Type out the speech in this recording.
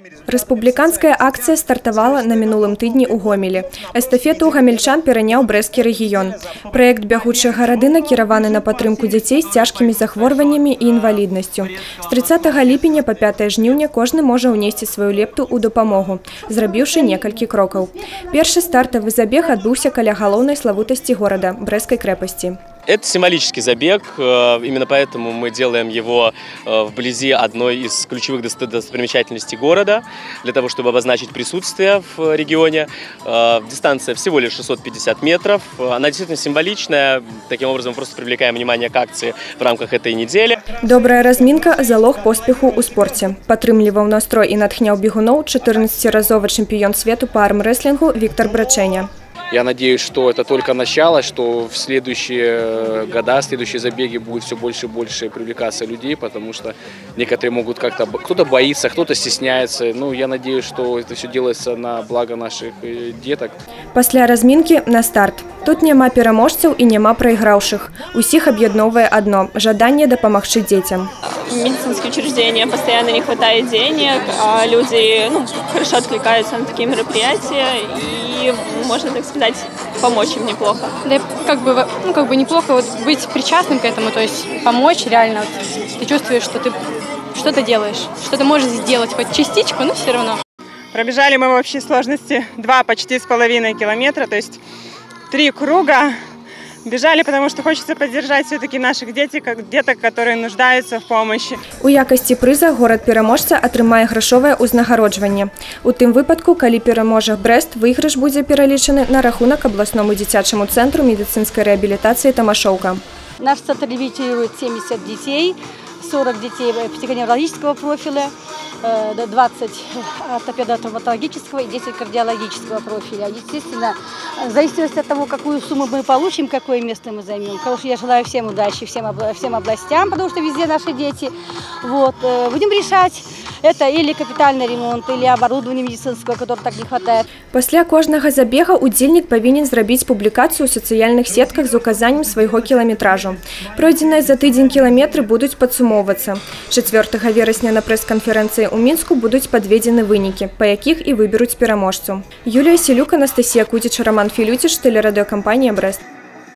Рэспубліканская акцыя стартавала на мінулым тыдні ў Гомелі. Эстафету ў гамельчан пераняў Брэсцкі рэгіён. Праект «Бягучыя гарады» накіраваны на падтрымку дзяцей з цяжкімі захворваннямі і інваліднасцю. З 30 ліпеня па 5 жніўня кожны можа ўнесці сваю лепту ў дапамогу, зрабіўшы некалькі крокаў. Першы стартавы забег адбыўся каля галоўнай славутасці горада – Брэсцкай крэпасці. Это символический забег, именно поэтому мы делаем его вблизи одной из ключевых достопримечательностей города, для того, чтобы обозначить присутствие в регионе. Дистанция всего лишь 650 метров, она действительно символичная, таким образом мы просто привлекаем внимание к акции в рамках этой недели. Добрая разминка – залог поспеху ў спорце. Падтрымліваў настрой і натхняў бегуноў 14-разовы чэмпіён свету па армрэслінгу Виктор Брачэня. Я надеюсь, что это только начало, что в следующие года, следующие забеги будут все больше и больше привлекаться людей, потому что некоторые могут как-то, кто-то боится, кто-то стесняется. Ну, я надеюсь, что это все делается на благо наших деток. Пасля разминки на старт. Тут няма пераможцаў і няма прайграўшых. Усіх аб'ядноўвае адно – жаданне дапамагчы дзецям. Медицинские учреждения постоянно не хватает денег, а люди, хорошо откликаются на такие мероприятия и, можно так сказать, помочь им неплохо. Да, как бы неплохо вот быть причастным к этому, то есть помочь реально. Вот, ты чувствуешь, что ты что-то делаешь, что-то можешь сделать, хоть частичку, но все равно. Пробежали мы в общей сложности 2 почти с половиной километра, то есть 3 круга. Бежали, потому что хочется поддержать все-таки наших деток, которые нуждаются в помощи. У якасці прыза горад-пераможца атрымае грашовае ўзнагароджванне. У тым выпадку, калі пераможа Брэст, выйгрыш будзе пералічаны на рахунак абласному дзіцячаму цэнтру медыцынскай рэабілітацыі «Тамашоўка». Наш центр реабилитирует 70 детей, 40 детей психоневрологического профиля, 20 ортопедо-травматологического и 10 кардиологического профиля. Естественно, в зависимости от того, какую сумму мы получим, какое место мы займем. Конечно, я желаю всем удачи, всем областям, потому что везде наши дети. Вот. Будем решать, это или капитальный ремонт, или оборудование медицинского, которого так не хватает. Пасля кожнага забега удзельнік павінен зрабіць публікацыю ў сацыяльных сетках з указаннем свайго кіламетражу. Пройдзеныя за тыдзень кіламетры будуць падсумоўвацца. 4 верасня на прэс-канферэнцыі ў Мінску будуць падведзены вынікі, па якіх і выберуць пераможцу. Юлія Селюк, Анастасія Кудзіч, Роман Філюціч, тэлерадыёкампанія «Брэст».